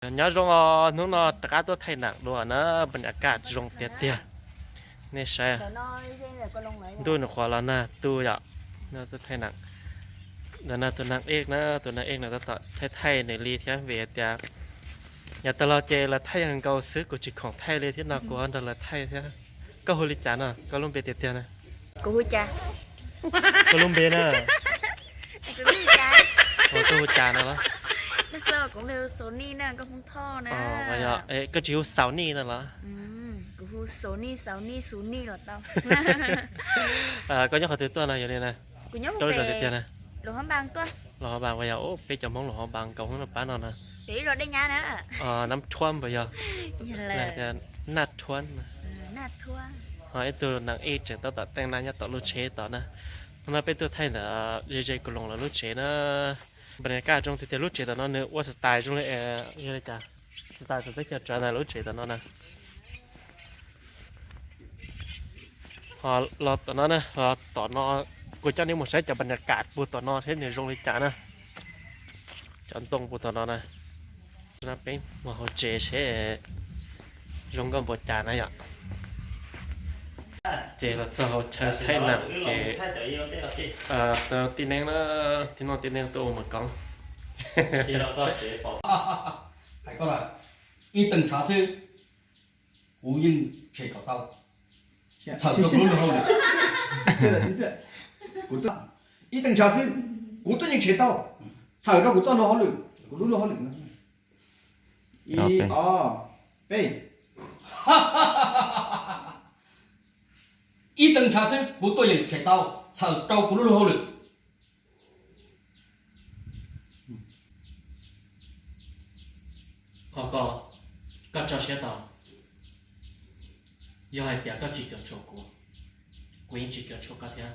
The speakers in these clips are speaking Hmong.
Nyob zoo os, hnub no rov qab tuaj thaij nam dua na, npa nyas kaj zoo tiag tiag. Nej saib, ntuj nws qhuav los nag tu yom, no tuaj thaij nam. Ntawm no tus nag ej na, tus nag ej no tab tom thaij thaij nws li thiab vim tias yav tas los ces lawv thaij nkaus xwb, kuv tsis khoom thaij li thiab no kuv nrog lawv thaij thiab. Koj hu li cas no, koj lub npe tiag tiag na? Kuv hu cas? Koj lub npe na? Kuv hu cas? Koj hu cas no los? Koj tsis hu Xaus Nij no los? Koj nyob qhov twg tuaj no yog li na? Koj lub zos tiag tiag na? Los Hov Npas, ua yog peb cov Hmoob Luas Hov Npas nkaus hnub no pab no na. Nab Thuab npam yog, Naj Thuab. Ho ib tug nag ej tseem tab tom teej nab nyob tom lub tsheb tom na. Hnub no peb tuaj thaij ntawm ze ze Koos Loos lawv lub tsev na. Npa nyas kaj zoo tiag tiag, lub tsev tom no nws ua style zoo li yog li cas, style txawv teb chaws tsav ntag lub tsev tom no na. Ho los tom no na, los tom no kuv coj nej mus saib cov npa nyas kaj puag tom no seb nws zoo li cas na. Cov ntoo puag tom no na. Peb mus hauv tsev seb zoo nkauj npaum cas na yom. Ces los txog hauv chaw thaij nam ces tij neeb na, tij no tij neeb tuaj ua mas koob. Hais koj lawm, ib teev tshav xwb kuv yeej tshem kom tau, txhawm rau kuv lub luag hauj lwm. Ib teev tshav xwb kuv tuaj yeej tshem tau, txhawm rau kuv txoj luag hauj lwm, kuv lub luag hauj lwm. Ib ob peb. Ib teev tshav xwb kuv tuaj yeej tshem tau, txhawm rau kuv lub luag hauj lwm. Qhov ko, koj tso siab tau. Yog hais tias koj tsis cuam tshuam kuv, kuv yeej tsis cuam tshuam koj thiab.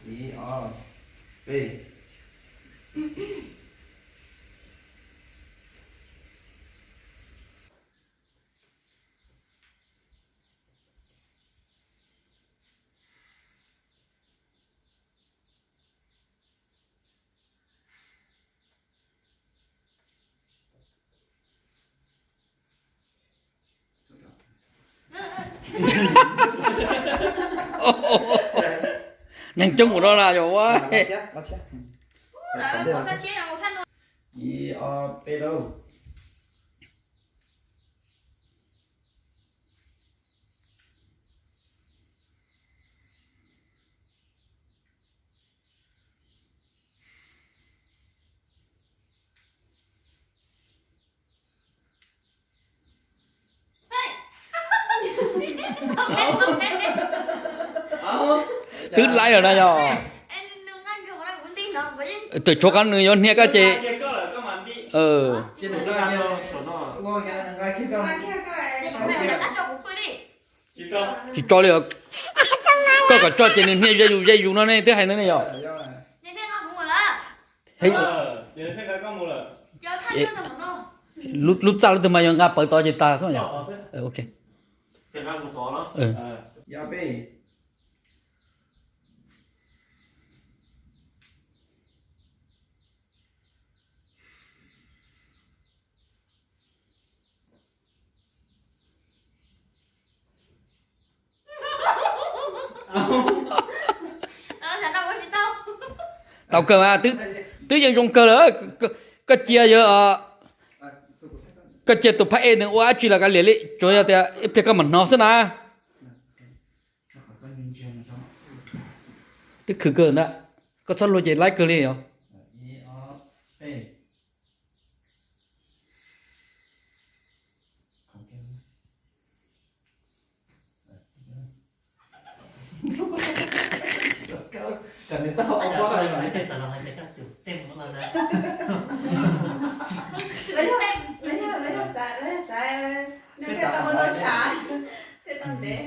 Ib ob peb. Neeg coob ua no na yog ua. Ib ob peb lauj. Twb laib lawm na yog. Twb tshuav qab nws yuav hnia koj ces. Tsis tso li. Koj kom tso ces nws hnia ze zus ze zus no ne, twb hais ntawd ne yog. Lub txaj lub twg mas yog nqa pawv tod ces tag xwb yog. Ok. Tau kawg mas, twb yeej zoo kawg lawm. Koj cia yog, koj cia tus phab ej nws ua dab tsi los kav liam li, tsuas yog tias ib pliag koj mam hnov xwb na. Twb khwv kawg ntag, koj txhob luag ces laib kawg li os. Lawv yog, lawv yog xav, lawv yog xav nws thiaj tau ua ntau tshav, thiaj tau ntev.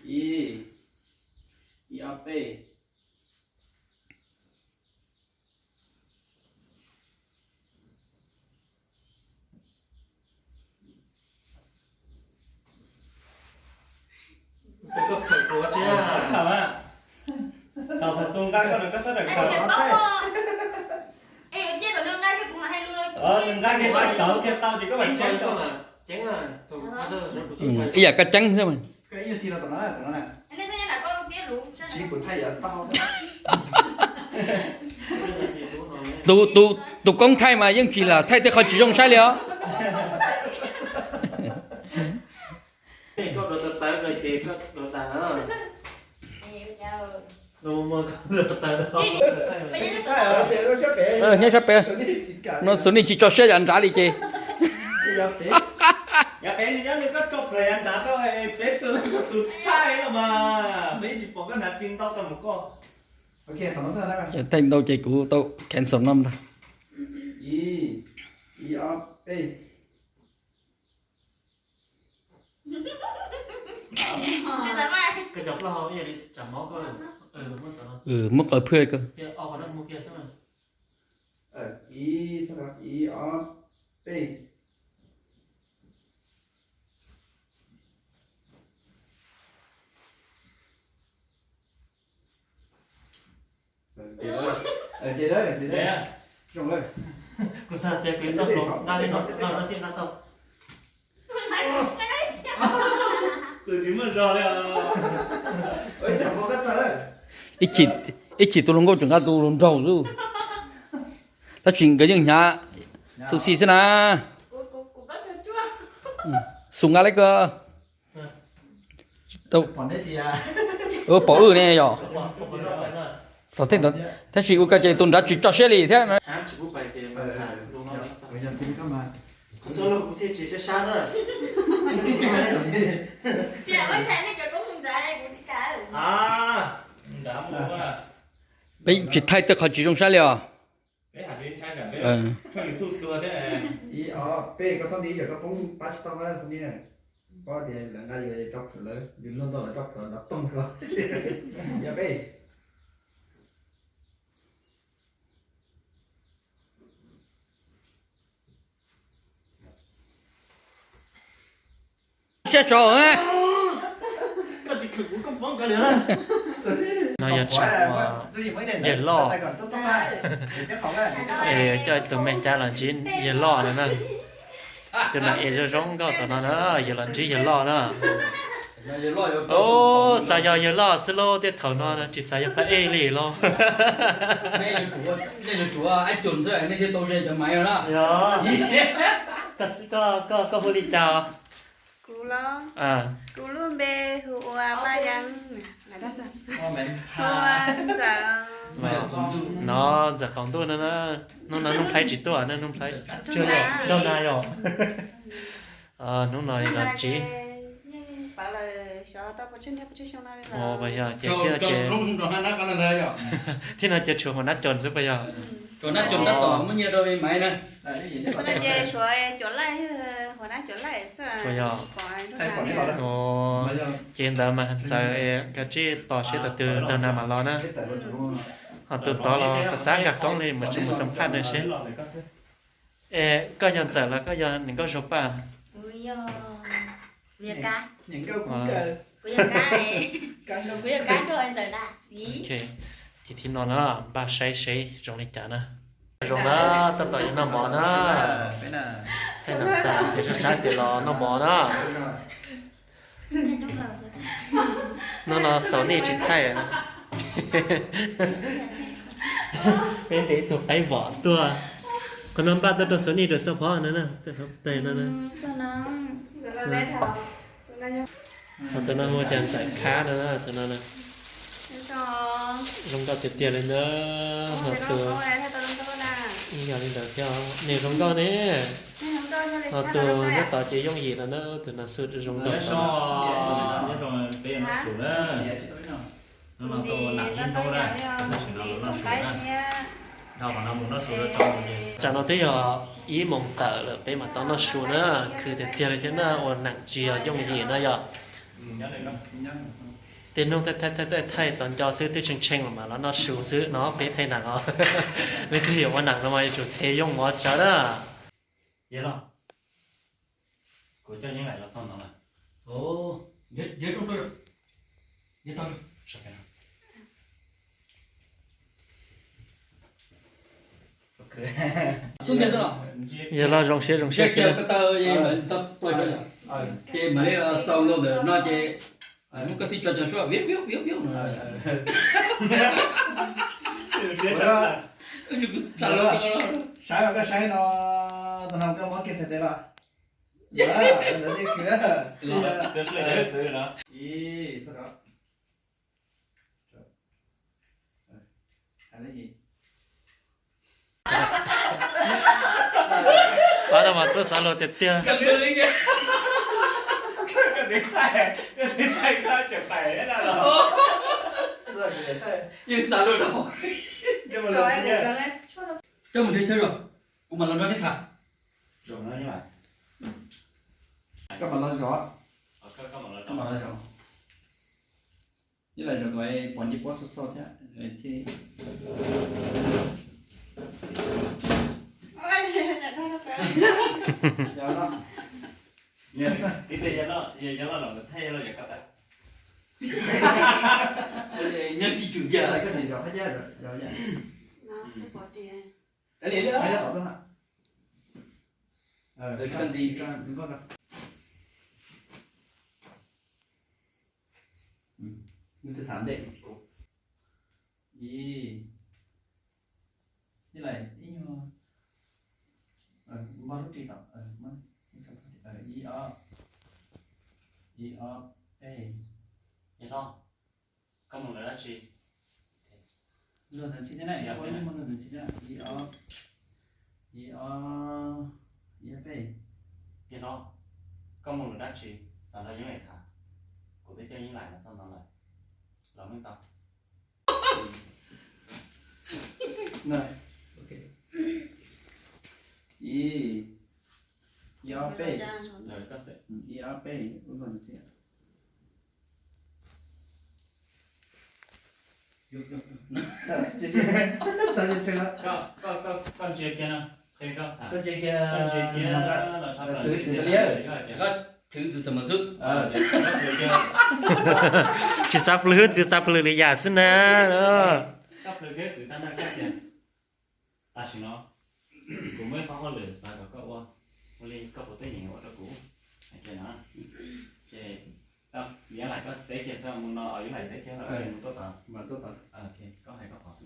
Ib, ib ob peb. Koj khawm kuv tsis khawm a. Thaum thaum txoos nqa koj no koj txhob rawm khawm. Nws nqa kiag pab saud kiag tau ces koj mam ceeb. Ib yam koj ceeb xwb mas. Tus, tus, tus koob thaij mas yeej tsis lam thaij tej qhov tsis zoo saib li os. Nyob sab pem no, Sony tsis tso siab yav nrad li ces. Thaij ntau ces kuv tau cancel no ntag. Muab qw phwj ko. Kuv xav tias kuv tau hluas nqa li no no thiaj nqa tau. Xwm tsis muaj zog li os. Ib chim, ib chim tus hluas nkauj tseem nqa tus hluas nraug xwb. Tab sis nkawd yeej hnyav xu xi xwb na. Xu nqa li ko. Pom wb ne yom. Tab sis ua ko ces tus nrad tsis tso siab li thiab. Peb tsis thaij tej qhov tsis zoo saib li os. Ib ob peb, koj txhob nti, koj poob pab tsis tau, pab tias lawv nqa yus tso plhuav, lawv yus luag ntau lawv tso plhuav nrov toog rau. Ib ob peb. Siab tso na. No yog tsam uas yawg loj, es coj tus me cab los ntsib yawg loj no na. Tus no es zoo zoo nkauj tom no na, yawg los ntsib yawg loj na. Xav yog yawg loj xwb lauj, tej thaum no tsis xav yog phab ej li lauj. Koj hu li cas? Kuv los, kuv lub npe hu ua Paj Yeeb. Hu ua Ntxawm. No Ntxawm Qaum Ntuj no, hnub no Nuj Nplhaib tsis tuaj na, Nuj Nplhaib nraug na yom. Hnub no los ntsib. Yog ces thiab no ces, thiab no ces tshuav Huas Nab Cos xwb puas yog? Puas yog? Ces ntawd mas Ntxawm kav tsij tos seb tus twg nraug na mam los na. Ho tus tod los xav xav nkag koob li mas tsis mus xam phaj nws seb. Es koj yog Ntxawm los koj yog niam nkauj Zuag Paj? Ces thib no na, npaj saib seb zoo li cas na. Zoo na, tab tom yuav noj mov na. Thaij no tas ces sab sab ces los noj mov na. Hnub no xaus nej tsis thaij. Peb ntes ib tug qaib vom tuaj. Qhov no npaj tuaj rau xaus nej rau xaus phov no na. Tus no hu ua cas Ntxawm Khab no, tus no zoo nkauj tiag tiag li ntawd. Ho tus, ib yam li ntawd thiab, nws zoo nkauj ne. Ho tus nyob tod ces yooj yim no na, tus no xwb zoo nkauj. Nyob zoo peb no su na. Hnub no tuaj ua nam ib hnub na, tab sis no los noj su na. Tsam no twb yog ib moos tawm lawm peb mam tau noj su na, khwv tiag tiag li thiab na, ua neem tsis yog yooj yim na yom. Tej hnub thaij thaij thaij thaij tau nco xwb twb tshee tshee los mas los noj su xwb no peb thaij neem os. Leej twg yuav ua neem no mas yuav tsum tes yooj mov tsawv na. Yog los zoo siab zoo siab xwb. Ces mam li xaus los ntawm no ces muab koj tib co cov suab viv viv viv viv no. Saib mas koj saib no, tus no koj muab kiag txhais tes los. Ib, txog Pab no mas txawj xav luag tiag tiag. Yeej xav luag rau. Coj mus nrhiav chaw, kuv mam los nrog nej tham. Koj mam los zov, koj mam los zov. Ib lais zov kom pom nce pob xo xo thiab thiaj. Tib tes yog loj los thaij los yog koj tas. Nyob tsis tsum cia. Koj tsis zov qab cab zov, zov yam. Tham ntej. Ib, ib lais ib nyuag, npog lub ris tom, ib ob, ib ob peb. Yog no, koj mus lawm dab tsi? Luag ntawd ntxhi thiab na, ib ob, ib ob, ib ob peb. Yog no, koj mus lawm dab tsi? Xav nrog Yeeb Lais tham, kuv twb coj Yeeb Lais los txog no lawm, los meej tau. Ib, ib ob peb, ib ob peb, ua luaj ntxhi. Koj ntsia kiag no, qhia koj, koj ntsia kiag, plhws txwv txawm mas xwb. Tsis xav plhws hwb txwv, xav plhws lwm yam xwb na. Koj plhws kiag txwv tag nrho koj tias, tam sim no kuv muaj ib qho hauj lwm xav kom koj ua, ua li koj puas tuaj yeem ua rau kuv? Ces Yeeb Lais koj teb kiag xwb, mus no Yeeb Lais teb kiag los mus tuaj tod. Koj hais koj qhov,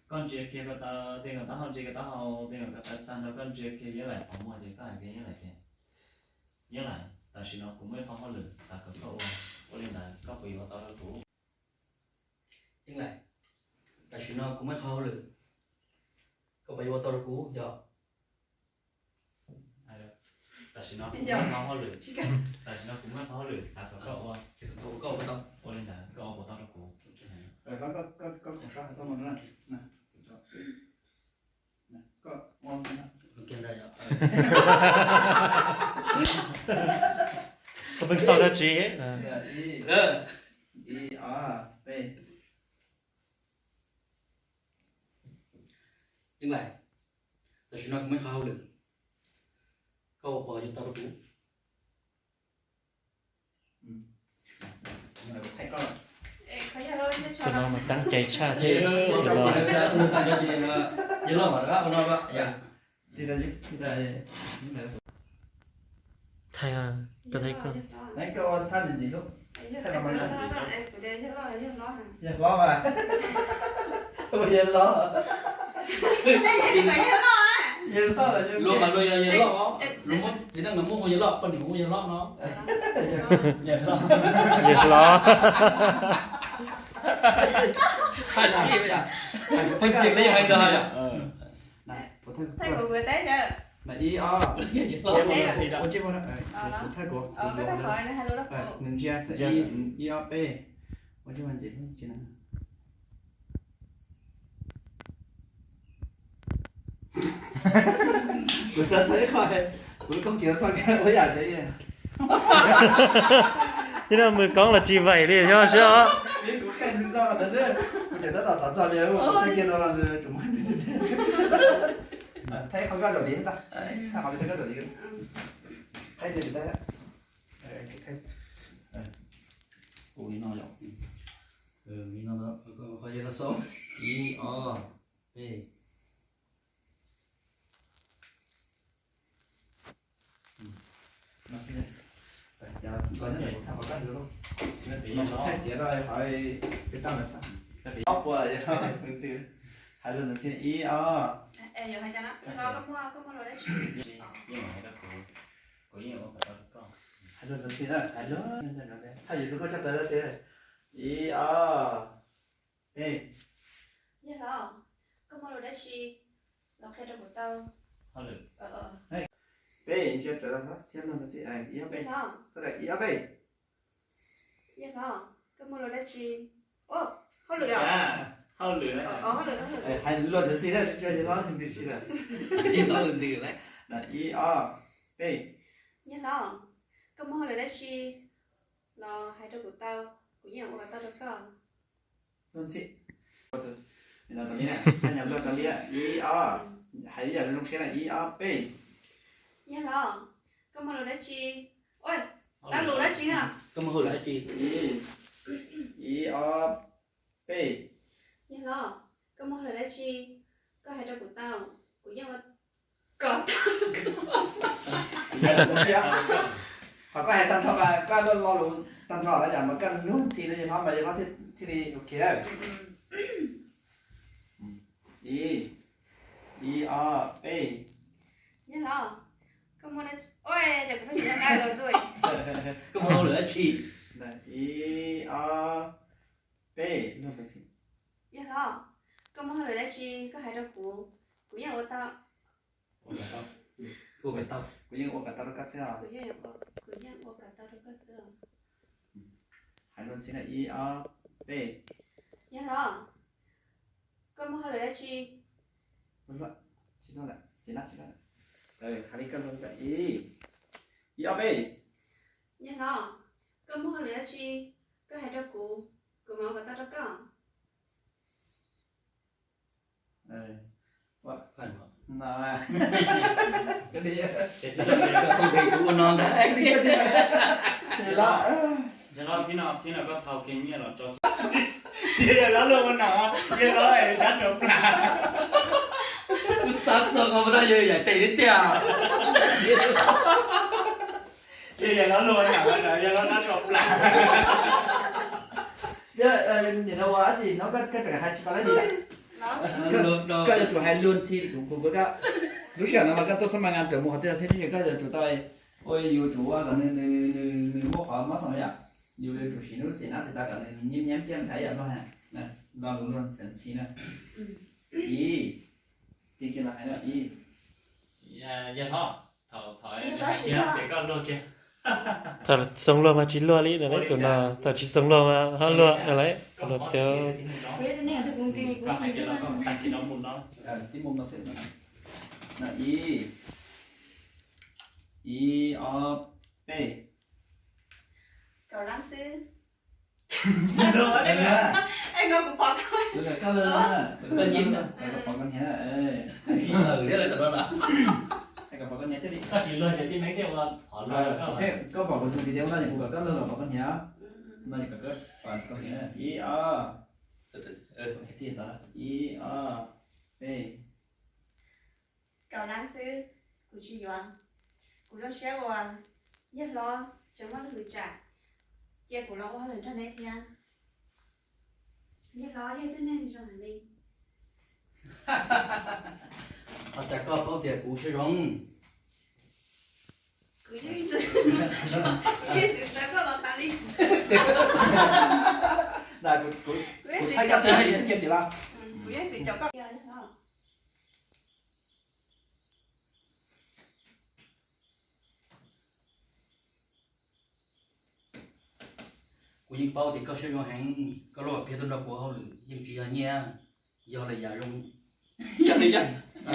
koj ntsia kiag ko taw, tej ko taub hau, ntsia kiag taub hau, tej ko taw tag nrho koj ntsia kiag Yeeb Lais qhov muag ces koj hais kiag Yeeb Lais tias, Yeeb Lais, tam sim no kuv muaj ib qho hauj lwm xav kom koj ua, ua li ntawd koj puas yuav ua tau rau kuv? Yeeb Lais, tam sim no kuv muaj ib qho hauj lwm, koj puas yuav ua tau rau kuv? Yog. Tam sim no kuv muaj ib qho hauj lwm, tam sim no kuv muaj ib qho hauj lwm xav kom koj ua, ua li ntawd koj ua puas tau rau kuv? Koj pheej xauj dab tsi? Yeeb Lais, tam sim no kuv muaj ib qho hauj lwm, koj ua puas yuav tau rau kuv? Tus no mas teeb cai tshaj thiab. Yog loj mas rov qab ua no. Thaij, koj thaij koj. Yog hlob mas, yog hlob, yog hlob. Luag mas luag yog yawg loj, luag muab txiv neej mas muab hu yawg loj, poj niam muab hu yawg hlob no. Yawg hlob. Pheej txiv li hais ntawd yom. Ntsia ib ob peb, ua tsis ntxim ntsia. Kuv xav txog ib qho, kuv lub koob kiv no txoj kab ua yam tsev. Ib no mus koob los tsis vaim li, yog siab os. Kuv qhia ntxim txog qhov ntawd xwb, kuv tseem tab tom xav txog tias ua qhov tag kiag no los nws tsum muaj. Thaij qhov koj zaum tid, thaij qhov koj zaum tid, thaij tias tsis thaij. Ua li no yom. Ua li no, ib, ob, peb. No xwb, thaij qhov koj ntawd lauj, thaij txiav rau qhov peb tau ntawd xwb. Ob puas yog, hais lus ntxhi ib ob. Hais lus ntxhi na, hais lus, thaij YouTube koj tshaj plaws tiag. Ib ob peb. Yawg hlob, koj muaj lus dab tsi los qhia rau kuv tau. Peb, ntsia tsawv thiab log ntxhi, ib ob peb. Ib ob peb. Yawg hlob, koj muaj lus dab tsi? Hauj lwm, hauj lwm, hauj lwm. Hais lus ntxhi na, tsis yog yawg hlob ntws si lawm. Ib ob peb. Yawg hlob, koj muaj hauj lwm dab tsi los hais rau kuv tau, kuv yeej ua kom tau rau koj. Lug ntxhi. Ib ob, hais ib yam zoo siab na, ib ob peb. Yawg hlob, koj muaj lus dab tsi? Ua, tau lus dab tsi na? Koj muaj hauj lwm dab tsi? Ib ob peb. Yawg hlob, koj muaj hauj lwm dab tsi? Koj hais rau kuv tau, kuv yeej ua kom tau. Qhov koj hais tag nrho mas koj lo lus tag nrho na, yog mas koj lug ntxhi na, yawg hlob mas yawg hlob thiaj li ok. Ib, ib ob peb. Yawg hlob, koj muaj, ua, cas kuv pheej tsis nqa lus tuaj. Koj muaj hauj lwm dab tsi? Ib ob peb. Yawg hlob, koj muaj hauj lwm dab tsi koj hais rau kuv, kuv yeej ua tau. Ua kom tau, kuv yeej ua kom tau rau koj xwb os. Kuv yeej ua kom tau rau koj xwb os. Hais lus ntxhi na, ib ob peb. Yawg hlob, koj muaj hauj lwm dab tsi? Tsis tau lawm, tsis tau lawm. Hais li koj lug, ib, ib ob peb. Yawg hlob, koj muaj hauj lwm dab tsi koj hais rau kuv, kuv mam ua kom tau rau koj. Yawg hlob, thib no koj thau kiag nyiaj los rau. Tsis yog yawg hlob luag ua nom, yawg hlob sab rau plam. Kuv xav txog qhov puas tau yog yam tes thiab tiag. Yog yawg hlob luag ua nom, yawg hlob sab rau plam. Nim no ua dab tsi no koj tseem hais tsis tau lawm li. Koj yuav tsum hais lus ntxhi, kuv, kuv, kuv, koj, lub sij hawm no mas koj tuaj xab ma nga rawm mus qhov twg los xij, tab sis koj yuav tsum tau, ua, yuav tsum ua kom nws, nws, nws muaj qhov mob xoo yom. Yus yuav tsum siv nws lub xim nab xim taw kom nws nyiam nyiam tiaj ntxhais yom, luag hais, lo lus luag ntxhi na. Ib, tig kiag los hais na, ib. Yawg hlob, thaum, thaum, thaum xoo luag mas tsis luag li na, tus no thaum tsis xoo luag mas ho luag na, lawv xoo luag tiag. Ib, ib ob peb. Kaum lab xwb. Koj lawm, koj lawm, koj pom koj hniav. Koj pom koj hniav thiaj li, koj tsis luag ces tib neeg thiaj ua qhov luag. Koj pom kuv tus tis tias ua no ces kuv kom koj luag los pom koj hniav. No ces kom koj pom koj hniav. Ib ob, ib ob peb. Kaum lab xwb, kuv tsis yuav. Kuv zoo siab uas yawg hlob tseem muaj lub hwv tsam cia kuv los ua hauj lwm nrog neb thiab. Yawg hlob yog ib tug neeg zoo heev li. Ua cas koj paub tias kuv siab zoo? Kuv yeej txwv, kuv yeej txwv tau koj los tas li. Kuv yeej txwv tau koj, kuv yeej txwv tau koj. Kuv yeej paub tias koj siab zoo heev, koj los phiab tuaj nrog kuv ua hauj lwm yeej tsis yog nyiaj, yog lwm yam zoo, yog lwm yam. Kuv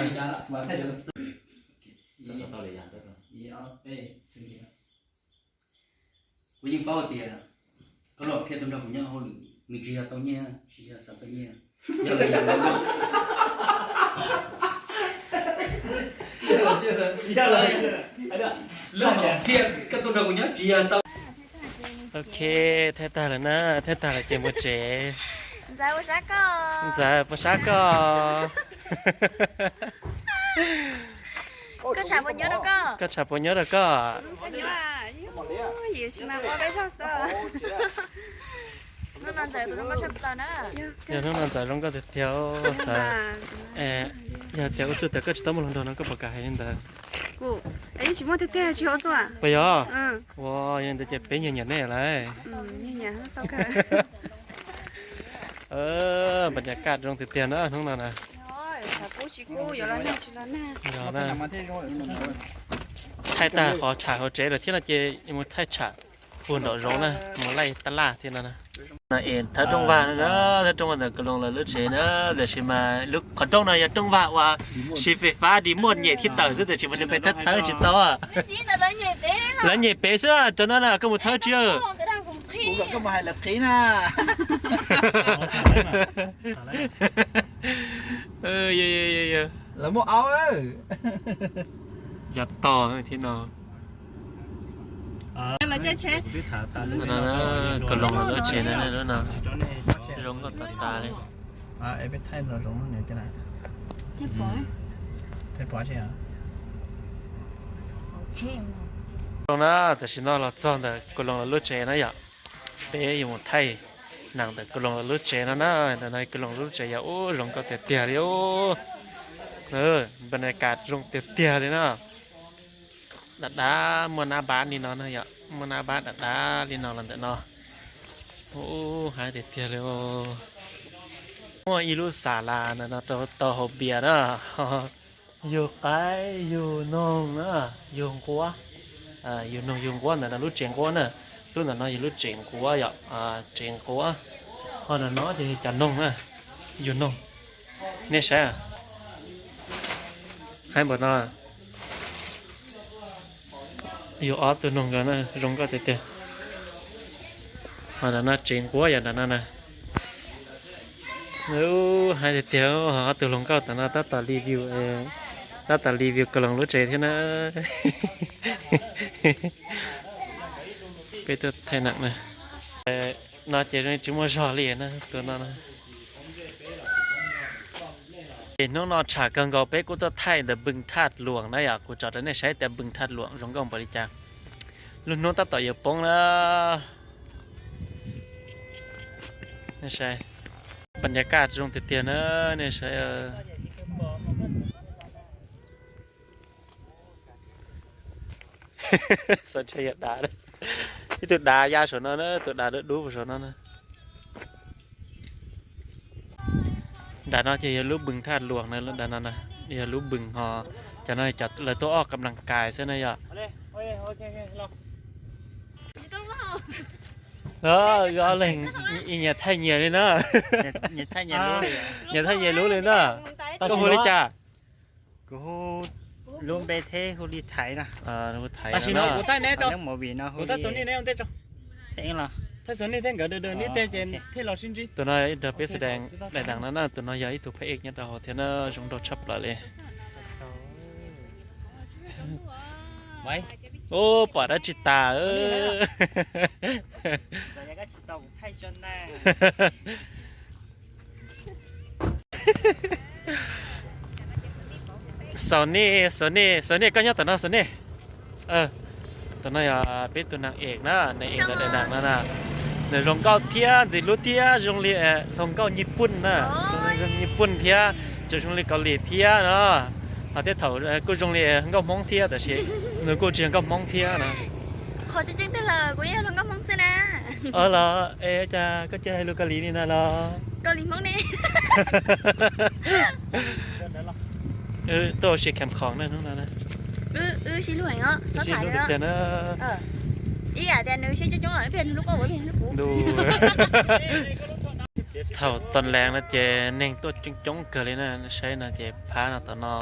yeej paub tias koj los qhia tus nrog kuv nyob hauj lwm, nws tsis yog tau nyiaj, tsis yog xav tau nyiaj, yog lawv yam lawv, lawv qhia koj tuaj nrog kuv nyob tsis yog tau. Ok, thaij tag lawm na, thaij tag lawm ces mus tsev. Ntxawm, puas sab koj? Koj tshav puas nyob rau koj? Koj tshav puas nyob rau koj? Yog hnub no Ntxawm zoo nkauj tiag tiag, Ntxawm. Yog tias ua txuj tias koj tsis tau muaj hluas nraug no koj puas kam hais li ntawd? Tsis muaj tiag tiag, tsis ua txuj. Puas yog? Ua, yog li ntawd ces peb nyias nyiam nej lawm. Npas nyas kaj zoo tiag tiag na hnub no na. Thaij tag qhov tsham hauv tsev lawm thiab no ces mus thaij tsham puag nraum zoov na, mus laij tab laj thiab no na. Es thawb rooj vag no na, thawb rooj vag ntawm Koos Loos lawv lub tsev na, tiam sis mas qhov rooj no yog rooj vag uas siv fais fab ris muaj nyem thiab tawm xwb, tiam sis mas nws pheej thawb thawb tsis tau. Lawv nyem pem xwb, cov no na koj mus thawb tsis. Lawv muaj aub. Yav tog thiab no. Koos Loos lawv lub tsev no, lub no zoo nkauj tas tas li. Zoo na, tam sim no los txog ntawm Koos Loos lawv lub tsev na yom. Peb yuav mus thaij nees ntawm Koos Loos lawv lub tsev no na. Ntawm no Koos Loos lub tsev yog ub zoo nkauj tiag tiag li. Npas nyas kaj zoo tiag tiag li na. Dav dav muaj nab npab li no na yom, muaj nab npab dav dav li no los ntawm no. Ub, haib tiag tiag li. Muaj ib lub xas las ntawm no rau tau haus npias na. Yug qaib, yug noog na, yug nquab. Yug noog yug nquab ntawm no lub tsev nquab na. Lub ntawm no yog lub tsev nquab yom, tsev nquab. Ho ntawm no ces yog cov noog na, yug noog. Nej saib, haib npaum no. Yug ob tug noog nkawd na, zoo nkauj tiag tiag. Ho ntawm no tsev nquab yog ntawm no na. Haib tiag tiag, ho ob tug hluas nkauj tam no tab tom review, tab tom review Koos Loos lub tsev thiab na. Peb tuaj thaij nees na. No ces zoo tsis muaj zog li na, tus no na. Es hnub no tsham kawg nkaus peb kuj tuaj thaij ntawm npws Thaj Luam na yom, kuv tso rau nej saib tias npws Thaj Luam zoo nkauj npaum li cas. Lub hnub tab tom yuav poob na. Nej saib, npas nyas kaj zoo tiag tiag na, nej saib. Xav ntshe yog dav, ib tug dav ya saum no na, tus dav dub dub saum no na. Nram no ces yog lub npws Thaj Luam na, lub nram no na, yog lub npws ho, cov no cov lawv tuaj ua kam nas kais xwb na yom. Ob leeg nyias thaij nyias li na. Nyias thaij nyias lub li na. Koj hu li cas? Kuv hu lub npe thiab hu li Thaiv na. Thaiv, tus no ib nrog peb xav daim nees no na, tus no yog ib tug phab ej nyob rau hauv thiab na, zoo nraug tshaj plaws li. Ub, pom dab tsi tas. Xaus nej, xaus nej, xaus nej, koj nyob tom no xaus nej. Tus no yog peb tus neeg ev na, neeg ev ntawm daim nees no na. Nws zoo nkauj thiab ntxim hlub thiab zoo li hluas nkauj Nyij Pooj na. Zoo Nyij Pooj thiab tseem zoo li Kaus Lim thiab no. Ho tej thaum kuj zoo li nkauj Hmoob thiab tab sis nws kuj tsis yog nkauj Hmoob thiab na. Qhov tseeb tseeb tiag los kuv yeej yog hluas nkauj Hmoob xwb na. Los es cas koj cia hais lus Kaus Lim li no los? Kaus Lim Hmoob ne. Tuaj ua si kham khoom na hnub no na. Ua si lub heev os, txhob tham tiag na. Ib yam tias nws siab coob coob, ib pliag nws hlub koj, ib pliag nws hlub kuv. Thaum tag lees no ces neeg tuaj coob coob kawg li na, saib no ces phab no tom no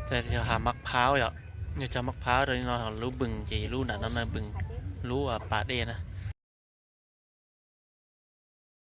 ces yog hav mab phab yom, yog cog mab phab rau li no, lub npws ces lub nram no na, npws lub pas dej na.